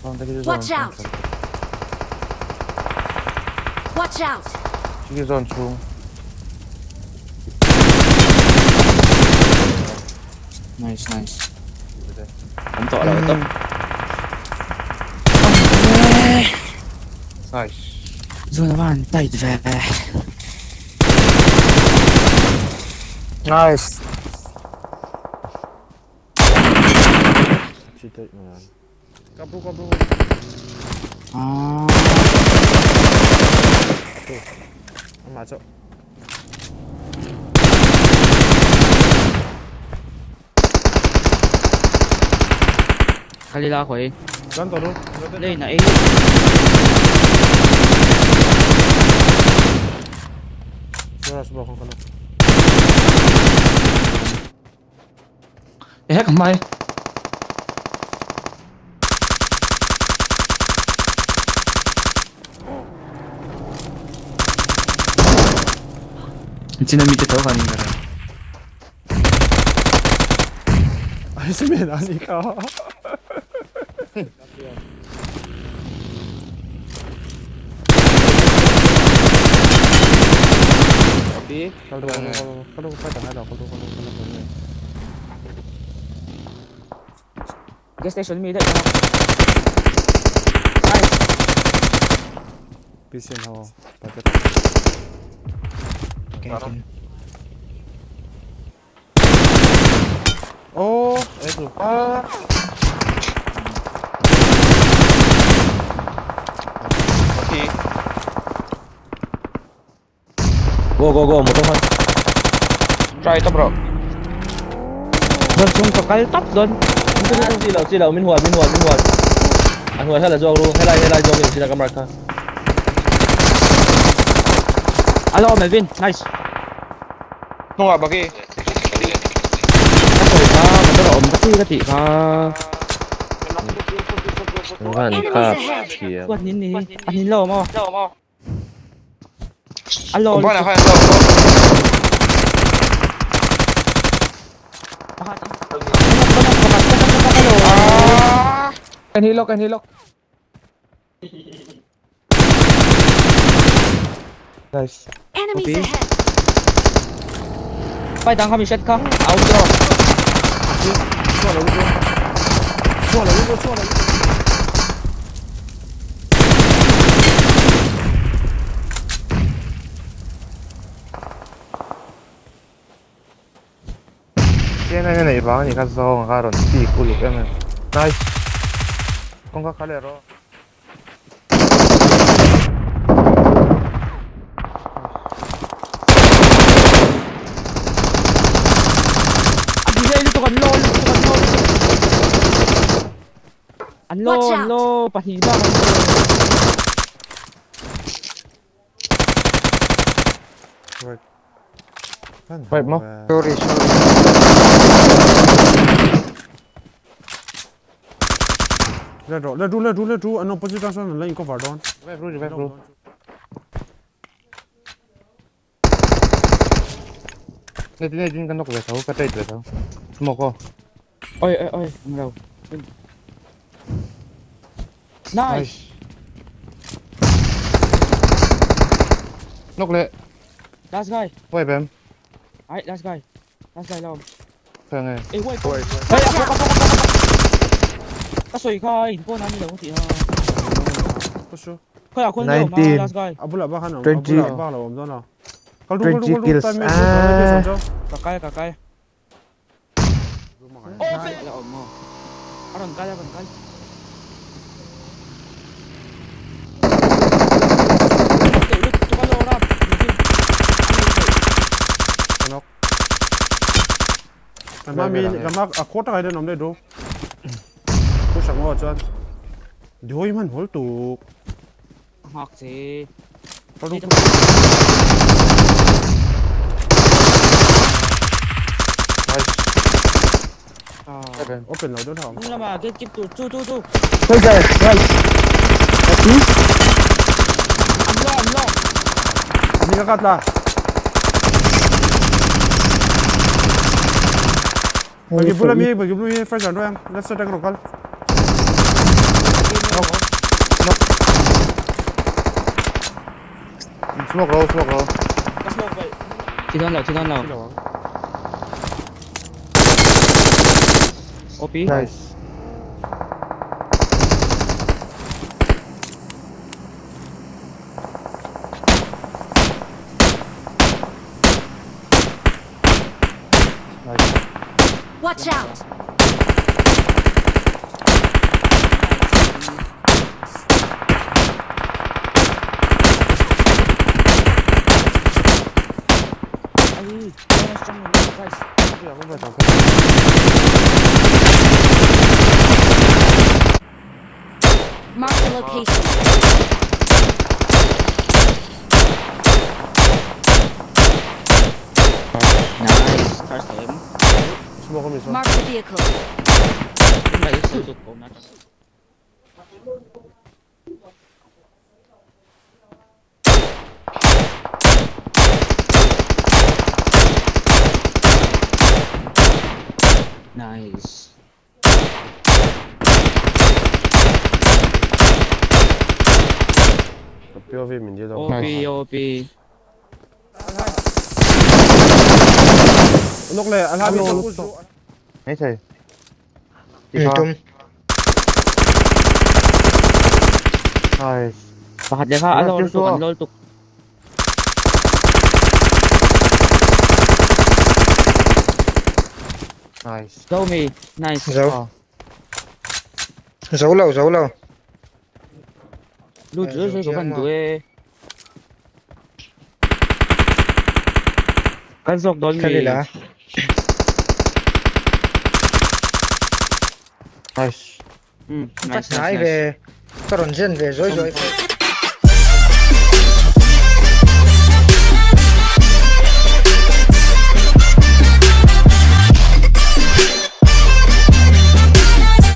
Watch out! Watch out! Khi zawn chhung. Nice nice. Awm tawh lo tawp. Nice. Zawn avan tight ve. Nice. Kabru kabru. Ah. Amah chauh. Kali la khawi. Chuan tawh lu. Lane a ei. Hek mai. 진짜 밑에 더 가는 거라. 아이스맨 아니까. Gas station mi daih a. Nice. PCN ho paket. Okay, okay. Oh, itu. Ah. Okay. Go go go, motor khan. Try to bro. Don chung ka kal tap don. Chi lo chi lo min hual min hual min hual. An hual hela zawk ru, helai helai zawk in sila ka mark kha. Alo Melvin, nice. Nunga bagi. Ka sawi kha motor a awm ka ti ka tih kha. Van kha thiam. Chuan nin ni a nin lo maw. Alo. Kumpa na kha lo. Kan hilok kan hilok. Nice. Enemies Okay. ahead! Pai dang kami set kha. Out draw. 错了，错了，错了，错了。现在那一帮你看是我看了地库里边，nice。刚刚开了咯。 A delay lutuk an lo lutuk an lo. An lo Watch an out. lo pahnih bak an lo. Wait mo. Sorry, sorry. Let ro, let ru, let ru, let ru. Ano position son la inko vardon. Revive ru, revive ru. Này này này kan nok ve tho, ka trade ve tho. Smoke ko. Oi oi oi, ang lo. Nice. Nok le. Last guy. Wait bem. Ai, last guy. Last guy lo. Khang ai. Ê wait. Wait. Hey, ako ako ako. Ka sawi kha in pon ani lo ti ha. Push. Kha ya khon lo ma 19. last guy. Abula ba khan. 20. Abula ba lo om dona. Kal ru kal ru 20 kal ru kills. time Ah. Ka kai ka kai. Oh, la om mo. Aron kai aron kai. Kama mi kama a khota kai den om le do. Push ang o chuan. Doi man hol tu. Ngak che. Kal ru. Nice. Ah. Open lo don ha. Nung lama get keep tu chu chu chu. Hey guys, nice. Happy? Am lo am lo. Ni ka kat la. Bagi bula mi, bagi bula mi first round em. Left side ang rokal. Smoke ro, smoke ro. Ka smoke vel. Thi dawn lo, thi dawn lo. Thi lo ang. OP. Nice. Nice. Watch out! Ai, strong guys. Mark the location. Nice. First time. Smoke mi so. Mark the vehicle. Nice. POV min dil OP OP. Nok le alha mi so. Mấy thầy. Tum. Nice. Pakhat le kha alo tuk an lol tuk. Nice. Zo mi. Nice. Zo. Zo lo, zo lo. Lut zo zo kan du e. Kan zawk dawn mi. Kalila. Nice. Nice nice. Nai ve. Ka rawn zen ve zoi zoi.